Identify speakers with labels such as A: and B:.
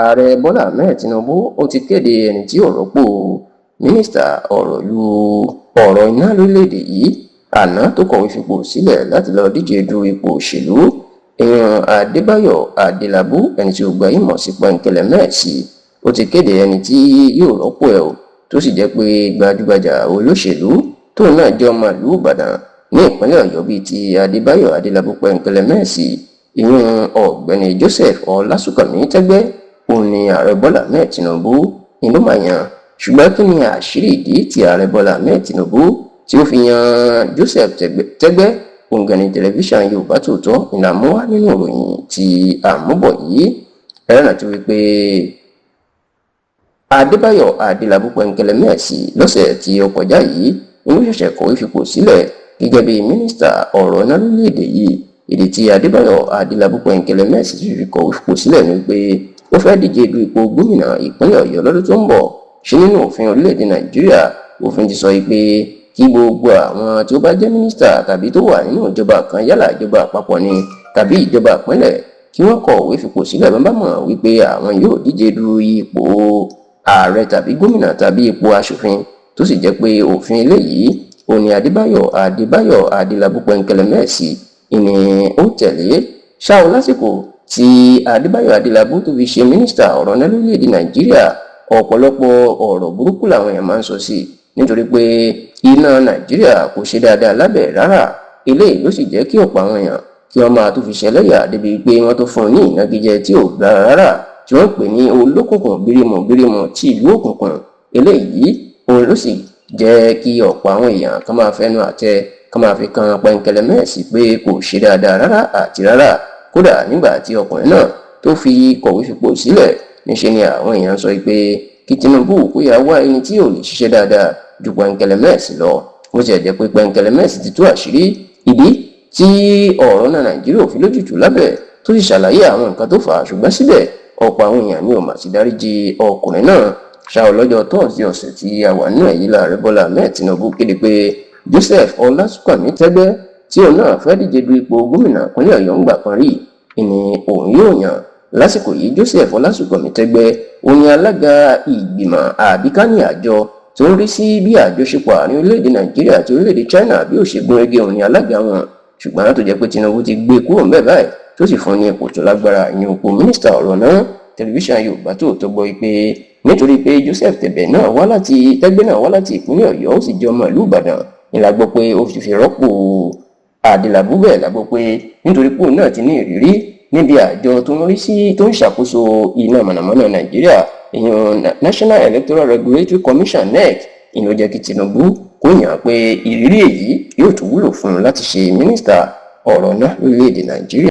A: Ààrẹ Bọ́lá Ahmed Tinubu ó ti kéde ẹni tí yóò rọ́pò mínísítà ọ̀rọ̀ lu ọ̀rọ̀ iná lórílẹ̀‐èdè yìí àná tó kọ̀wé fipò sílẹ̀ láti lọ díje du ipò òṣèlú, èèyàn Adébáyọ̀ Adélábù, ẹni tí ó gba ìmọ̀ sí Pẹ̀ǹkẹ̀lẹ̀ Mẹ́ẹ̀sì. Ó ti kéde ẹni tí yóò rọ́pò ẹ̀ o, tó sì jẹ́ pé gbajúgbajà olóṣèlú tóun náà jẹ́ ọmọ ìlú Ìbàdàn ní ìpínlẹ̀ Ọ̀yọ́ bíi ti Adébáyọ̀ Adélábù Pẹ̀ǹkẹ̀lẹ̀ Mẹ́ẹ̀sì, ìyún Ọ̀gbẹ́ni Joseph Ọlásùnkànmí Tẹ́gbẹ́, òun ni Ààrẹ Bọ́lá Ahmed Tinubu ni ló máa yàn. Ṣùgbọ́n kí ni àṣírí ìdí tí Ààrẹ Bọ́lá Ahmed Tinubu tí ó fi yan Joseph Tẹ́gbẹ́? Òǹgànì Tẹlifíṣàn Yorùbá Tòótọ́ ìlàmú wá nínú ìròyìn tí àmúbọ̀ yìí. Ẹ̀rọ àti wípé Adébáyọ̀ Adélábù Pẹ̀ǹkẹ̀lẹ̀ Mẹ́ẹ̀sì lọ́sẹ̀ tí ó kọjá yìí ni ló ṣẹ̀ṣẹ̀ kọ̀wé fipò sílẹ̀ gẹ́gẹ́ bí mínísítà ọ̀rọ̀ iná lórílẹ̀‐èdè yìí. Ìdí tí Adébáyọ̀ Adélábù Pẹ̀ǹkẹ̀lẹ̀ Mẹ́ẹ̀sì fi kọ̀wé fipò sílẹ̀ ni pé ó fẹ́ díje du ipò gómìnà ìpínlẹ̀ Ọ̀yọ́ lọ́dún tó ń bọ̀. Ṣe nínú òfin orílẹ̀-èdè Nàìjíríà, òfin ti sọ pé kí gbogbo àwọn tí ó bá jẹ́ mínísítà tàbí tó wà nínú ìjọba kan, yálà ìjọba àpapọ̀ ni tàbí ìjọba ìpínlẹ̀, kí wọ́n kọ̀wé fipò sílẹ̀ bá mọ̀ wípé àwọn yóò díje du ipò ààrẹ tàbí gómìnà tàbí ipò aṣòfin. Tó sì jẹ́ pé òfin eléyìí òní Adébáyọ̀ Adélábù Pẹ̀ǹkẹ̀lẹ̀ Mẹ́ẹ̀sì ìní ó tẹ̀lé ṣáò. Lásìkò tí Adébáyọ̀ Adélábù tó fi ṣe mínísítà ọ̀rọ̀ náà lórílẹ̀‐èdè Nàìjíríà, ọ̀pọ̀lọpọ̀ ọ̀rọ̀ burúkú làwọn èèyàn máa ń sọ sí, nítorí pé iná Nàìjíríà kò ṣe dáadáa lábẹ́ rárá. Eléyìí ló sì jẹ́ kí ọ̀pọ̀ àwọn èèyàn kí wọ́n máa tó fi ṣẹlẹ́yà, débi pé wọ́n tó fún un ní ìnagijẹ tí ò gbára rárá, tí wọ́n pè ní olókùnkùn bírímù bírímù tí ìlú òkùnkùn. Eléyìí òun ló sì jẹ́ kí ọ̀pọ̀ àwọn èèyàn kan máa fẹnu àtẹ kan máa fi kan Pẹ̀ǹkẹ̀lẹ̀ Mẹ́ẹ̀sì pé kò ṣe dáadáa rárá àti rárá. Kódà nígbà tí ọkùnrin náà tó fi kọ̀wé fipò sílẹ̀, níṣe ni àwọn èèyàn sọ pé kí Tinubu kó yá wá ẹni tí ò lè ṣiṣẹ́ dáadáa ju Pẹ̀ǹkẹ̀lẹ̀ Mẹ́ẹ̀sì lọ. Ó ti jẹ́ pé Pẹ̀ǹkẹ̀lẹ̀ Mẹ́ẹ̀sì ti tú àṣírí ìdí tí ọ̀rọ̀ náà Nàìjíríà ò fi lójútùú lábẹ́, tó sì ṣàlàyé àwọn nǹkan tó fà á. Ṣùgbọ́n síbẹ̀, ọ̀pọ̀ àwọn èèyàn ni ò mà ti dáríjì ọkùnrin náà ṣá. Ọlọ́jọ́ Tọ́ọ̀sì ọ̀sẹ̀ tí a wà nínú èyí, láàrẹ Bọ́lá Ahmed Tinubu kéde pé Joseph Ọlásùnkànmí Tẹ́gbẹ́, tí òun náà fẹ́ díje du ipò gómìnà ìpínlẹ̀ Ọ̀yọ́ ńgbà kan rí, ìní òun yóò yàn lásìkò yìí. Joseph Ọlásùnkànmí Tẹ́gbẹ́ òun ni alága ìgbìmọ̀ àbíkání àjọ tó ń rí sí bí àjọṣepọ̀ àárín orílẹ̀-èdè Nàìjíríà àti orílẹ̀-èdè China bí ó ṣe gún régé, òun ni alága wọn. Ṣùgbọ́n tó jẹ́ pé Tinubu ti gbé kúrò ńbẹ̀ báyìí, tó sì fún ní ipò tó lágbára, ìyẹn ipò mínísítà ọ̀rọ̀ náà. Tẹlifíṣàn Yorùbá Tòótọ́ gbọ́ pé nítorí pé Joseph Tẹ̀bẹ̀ náà wá láti Tẹ́gbẹ́ náà wá láti ìpínlẹ̀ Ọ̀yọ́, ó sì jẹ́ ọmọ ìlú Ìbàdàn ni la gbọ́ pé ó fi rọ́pò Adélábù. Bẹ́ẹ̀ la gbọ́ pé nítorí pé òun náà ti ní ìrírí níbi àjọ tó ń rí sí tó ń ṣàkóso iná mọ̀nàmọ́ná Nàìjíríà, ìyẹn National Electoral Regulatory Commission, NERC, ìlú, jẹ́ kí Tinubu kó yàn án pé ìrírí èyí yóò tún wúlò fún un láti ṣe mínísítà ọ̀rọ̀ náà lórílẹ̀‐èdè Nàìjíríà.